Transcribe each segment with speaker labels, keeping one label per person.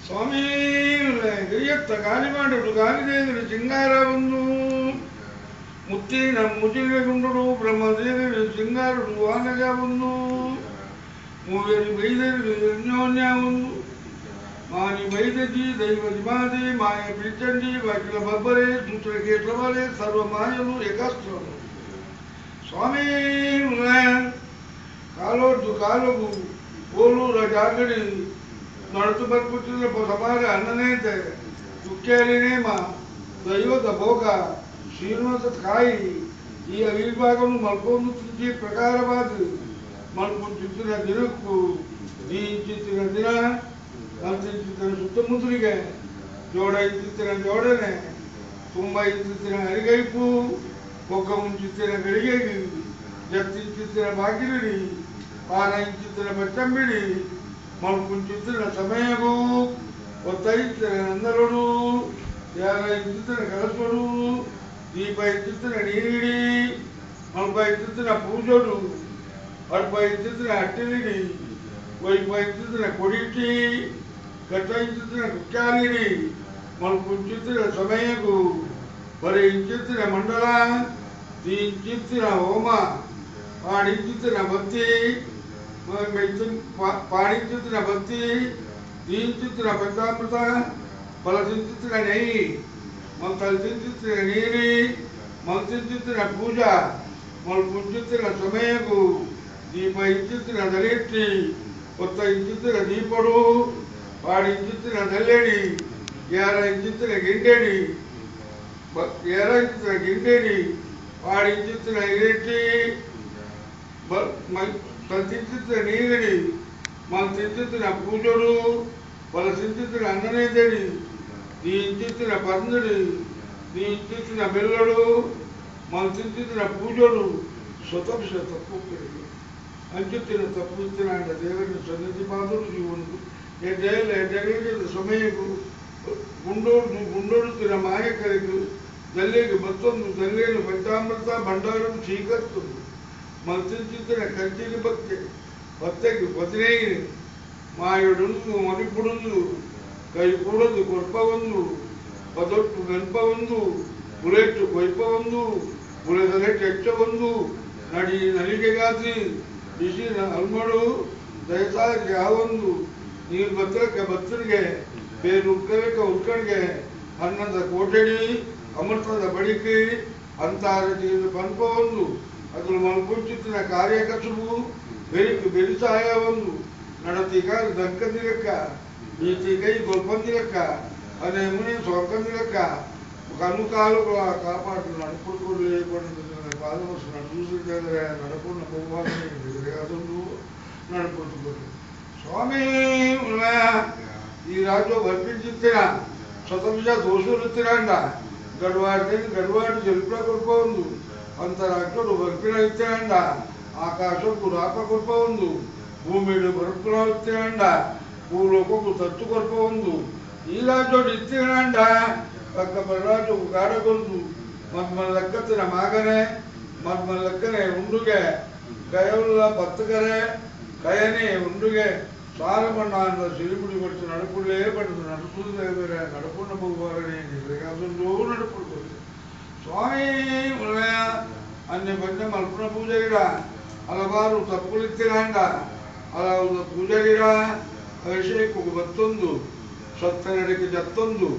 Speaker 1: ಸ್ವಾಮಿ ಗಿರಿಯತ್ತ ಗಾಲಿ ಮಾಡುಡು ಗಾಲಿ ಸಿಂಗಾರ ಒಂದು ಮುತ್ತಿನ ಮುಜಿಗೆ ಗುಂಡುಡು ಬ್ರಹ್ಮದೇವರು ಸಿಂಗಾರುಡು ವಾನಗ ಒಂದು ಮೂವರು ಬೈದರು ಅನ್ಯೋನ್ಯ ಒಂದು ಮಾನಿ ವೈದ್ಯಜಿ ದೈವ ನಿಮಾದಿ ಮಾಯ ಪಿಲ್ಚಂಡಿ ಬಾಕಿಲ ಬಬ್ಬರೆ ಸೂತ್ರಕ್ಕೆ ಪ್ರಬಲೆ ಸರ್ವ ಮಾಯನು ಏಕಾಸ್ತ್ರನು. ಸ್ವಾಮಿ ಕಾಲೋಡ್ದು ಕಾಲಗು ಓಲೂರ ಜಾಗಡಿ ನಡತು ಬರ್ಪುತ್ತಿನ ಸಮಾರ ಅನ್ನನೇತೆ ಕುಕ್ಕೆಯಲ್ಲಿ ನೇಮ ದೈವದ ಭೋಗ ಶ್ರೀನಿವಾಸ ಕಾಯಿ ಈ ಅವಿಭಾಗವನ್ನು ಮಲ್ಕೊಂಡು ತಿಂಚಿ ಪ್ರಕಾರವಾದ ಮಲ್ಕೊಂತಿದ್ದಿನ ದಿನಕ್ಕೂ ಇಂಚಿತ್ತಿನ ದಿನ ಮಲ್ತಿಂಚಿತ್ತಿನ ಸುತ್ತಮುತ್ತಲಿಗೆ ಜೋಡ ಇಂಚಿತ್ತಿನ ಜೋಡನೆ ತುಂಬ ಇಂಚಿತ್ತಿನ ಅರಿಗೈಪು ಒಗ್ಗ ಮುಂಚಿತ್ತಿನ ಗಳಿಗೆಗೆ ಜತ್ತಿಂಚಿತ್ತಿನ ಬಾಗಿಲಿಡಿ ಪಾನ ಇಂಚಿತ್ತಿನ ಬಚ್ಚಂಬಿಡಿ ಮಲ್ಕುಂಚಿತ್ತಿನ ಸಮಯಗೂ ಒತ್ತೈತ್ತಿನ ನಂದಲೊಡು ಯಾರ ಇಂಚಿತ್ತಿನ ಕಲಸೊಡು ದೀಪ ಇಂಚಿತ್ತಿನ ನೀರಿಡಿ ಮಲ್ಪ ಇಂಚಿತ್ತಿನ ಪೂಜೊಡು ಅಲ್ಪ ಇಂಚಿತ್ತಿನ ಅಟ್ಟಿಲಿಡಿ ಒಯ್ಪ ಇಂಚಿತ್ತಿನ ಕೊಡಿಟಿ ಕಟ್ಟ ಇಂಚಿತ್ತಿನ ಕುಕ್ಕಾಲಿಡಿ ಮಲ್ಕುಂಚಿತ್ತಿನ ಸಮಯಗೂ ಬರೀ ಇಂಚಿತ್ತಿನ ಮಂಡಲ ಇಂಚಿತ್ತಿನ ಹೋಮ ಪಾಡಿಂಚಿತ್ತಿನ ಬತ್ತಿ ಪಾಡಿಂಚಿತ್ತಿನ ಬತ್ತಿ ಇಂಚಿತ್ತಿನ ಪಂಚಾಮೃತ ಬಲಸಿಂಚಿತ್ತಿನ ನೆಯ್ಯಿ ಮಲ್ತಲ್ತಿಂಚಿತ್ತಿನ ನೀರಿ ಮಲ್ತಿಂಚಿತ್ತಿನ ಪೂಜಾ ಮಲ್ಕುಂಚಿತ್ತಿನ ಸಮಯಗೂ ದೀಪ ಇಂಚಿತ್ತಿನ ದಲಿಟ್ಟಿ ಒತ್ತ ಇಂಚಿತ್ತಿನ ದೀಪಡು ಪಾಡಿ ಇಂಚಿತ್ತಿನ ದಲ್ಲೆಡಿ ಏರ ಇಂಚಿತ್ತಿನ ಗಿಂಡೆಡಿ ಏರ ಇಂಚಿತ್ತಿನ ಗಿಂಡೆಡಿ ಪಾಡಿ ಇಂಚಿತ್ತಿನ ಇರೆಟ್ಟಿ ತಂತಿಂಚಿತ್ತಿನ ನೀರಿಡಿ ಮಲ್ತಿಂಚಿತ್ತಿನ ಪೂಜೊಡು ಬಲಸಿಂಚಿತ್ತಿನ ಅನ್ನನೇದಡಿ ನೀ ಇಂಚಿತ್ತಿನ ಪಂದಡಿ ನೀ ಇಂಚಿತ್ತಿನ ಬೆಲ್ಲಡು ಮಲ್ತಿಂಚಿತ್ತಿನ ಪೂಜೊಡು ಸ್ವತಂಶ ತಪ್ಪು ಅಂಚುತ್ತಿನ ತಪ್ಪುತ್ತಿನ ದೇವರ ಸನ್ನಿಧಿ ಪಾದರು ಜೀವನದು ಎಡ್ಡೆಲ್ಲ ಎಡ್ಡೆಗಳಿಗೆ ಸಮಯಕ್ಕೂ ಗುಂಡೋಡು ಗುಂಡೋಡುತ್ತಿನ ಮಾಯಕರಿಗೂ ದಲ್ಲೆಗೆ ಮತ್ತೊಂದು ದಲ್ಲೇನು ಪಂಚಾಮೃತ ಭಂಡಾರನು ಸ್ವೀಕರಿಸುವುದು ಮಲ್ತಿಂಚಿತ್ತಿನ ಕಂಚಿಗೆ ಭಕ್ತಿ ಭಕ್ತೆಗೆ ಪದಿನೈದು ಮಾಯುಡುಂದು ಮಣಿಪುಡುಂದು ಕೈ ಕೂಡದು ಕೊರ್ಪ ಒಂದು ಪದೊಟ್ಟು ನೆನಪ ಒಂದು ಬುಲೆಟ್ಟು ಕೊಯ್ಪ ಒಂದು ಬುಲೆದಲೆಟ್ಟು ಹೆಚ್ಚ ಒಂದು ನಡಿ ನಲಿಗೆಗಾತಿ ಬಿಸಿನ ಅಲ್ಮಡು ದಯಸಾಗಿ ಯಾವೊಂದು ನೀರು ಬತ್ತಲಕ್ಕೆ ಬತ್ತಲಿಗೆ ಬೇರು ಉಕ್ಕಲಕ್ಕೆ ಉಕ್ಕಳಿಗೆ ಅನ್ನದ ಕೋಟೆಡಿ ಅಮೃತದ ಬಡಿಕೆ ಅಂತಾರ ಪನ್ಪ ಒಂದು ಅದ್ರ ಮಲ್ಪುಂಚಿತ್ತಿನ ಕಾರ್ಯ ಕಸುಬು ಬೆರಿಕು ಬೆರಿಸಾಯ ಒಂದು ನಡತಿ ಕಾಲು ದಂಕಂದಿರಕ್ಕ ಈತಿ ಕೈ ಗೊಲ್ಪಂದಿರಕ್ಕ ಅದೇ ಮುನಿ ಸೊಕ್ಕಂದಿರಕ್ಕ ಕಣ್ಣು ಕಾಲುಗಳ ಕಾಪಾಡು ನಡ್ಪುಡ್ಕೊಳ್ಳಿ ಪಾದವರ್ಷ ನಡುಸಿದ್ರೆ ನಡ್ಕೊಂಡು ಬಹುವಾದ ಅದೊಂದು ನಡ್ಪುಡ್ಕೊಳ್ಳಿ. ಸ್ವಾಮಿ ಈ ರಾಜ್ಯ ಬರ್ಪಿಂಚಿತ್ತಿನ ಸ್ವತಂತ್ರ ದೋಷುತ್ತಿರಂಡ ಗಡ್ವಾಡಿ ಗಡ್ವಾಡಿ ಜಲ್ಪಡ ಕೊಡ್ಪ ಒಂದು ಅಂತರಾಕ್ಷರು ಬರ್ಪಿನ ಇತ್ತಿರಂಡ ಆಕಾಶಕ್ಕೂ ರಾಪ ಕೊಡ್ಪ ಒಂದು ಭೂಮಿಡು ಬರುಪುರ ಇತ್ತಿರಂಡ ಭೂಲೋಕಕ್ಕೂ ತತ್ತು ಕೊರ್ಪ ಒಂದು ಈ ರಾಜ್ಯೋಡು ಇತ್ತಿರಂಡ ಪಕ್ಕ ಬರರಾಜು ಗಾಡಗೊಂದು ಮದ್ಮಲ್ಲಕ್ಕತ್ತಿನ ಮಾಗನೆ ಮದ್ಮಲ್ಲಕ್ಕನೆ ಉಂಡುಗೆ ಕಯವುಳ್ಳ ಪತ್ತುಕರೆ ಕಯನೆ ಉಂಡುಗೆ ಸಾರಮಣ್ಣ ಅಂದ ಸಿರಿಪುಡಿ ಕೊಡ್ತು ನಡುಪುಳ್ಳೇ ಪಡೆದು ನಡುಪುದು ದೇವರೇ ನಡುಪುಣ್ಣ ಬಹುವಾರನೇ ಅದೊಂದು ನಡುಪುಡು. ಸ್ವಾಮಿ ಅನ್ಯ ಪಂಚ ಮಲ್ಪುಣ ಪೂಜೆಗಿಡ ಹಲವಾರು ತಪ್ಪುಲಿತ್ತಿರಂಡ ಹಲವು ಪೂಜೆಗಿಡ ಅಭಿಷೇಕಕ್ಕೆ ಬತ್ತೊಂದು ಸತ್ತನಡಿಗೆ ಜತ್ತೊಂದು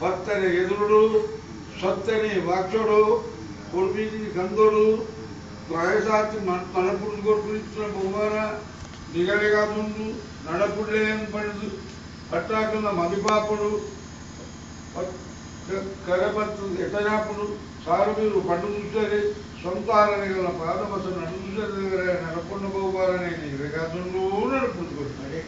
Speaker 1: ಭಕ್ತನೆ ಎದುರುಡು ಸತ್ತನೆ ವಾಕ್ಷೋಡು ಕೊಡ್ಬೀಜಿ ಕಂದೋಡು ವಯಸ್ಸಾತಿ ಮನಪುಡಿದು ಕೊಡ್ಪಿನ ಬಹುವಾರ ನಿಗಲಿಗಾದುಂಡು ನಡಪುಡ್ಲೇ ಪಡೆದು ಪಟ್ಟಾಕನ ಮದಿಪಾಪುಡು ಕರಬತ್ತು ಎಟನಾಪುಡು ಸಾರು ಪಂಡು ದುಷ್ಟರೆ ಸ್ವಂತಾರನಿಗಳ ಪಾದವಸ ನಡುದುಷ್ಟರೆ ನಡಪುಂಡು ಬಹುವಾರನೇ ನಿಗಲಿಗಾದುಂಡು ನಡಪುಡಿದು ಕೊಡ್ತಾರೆ.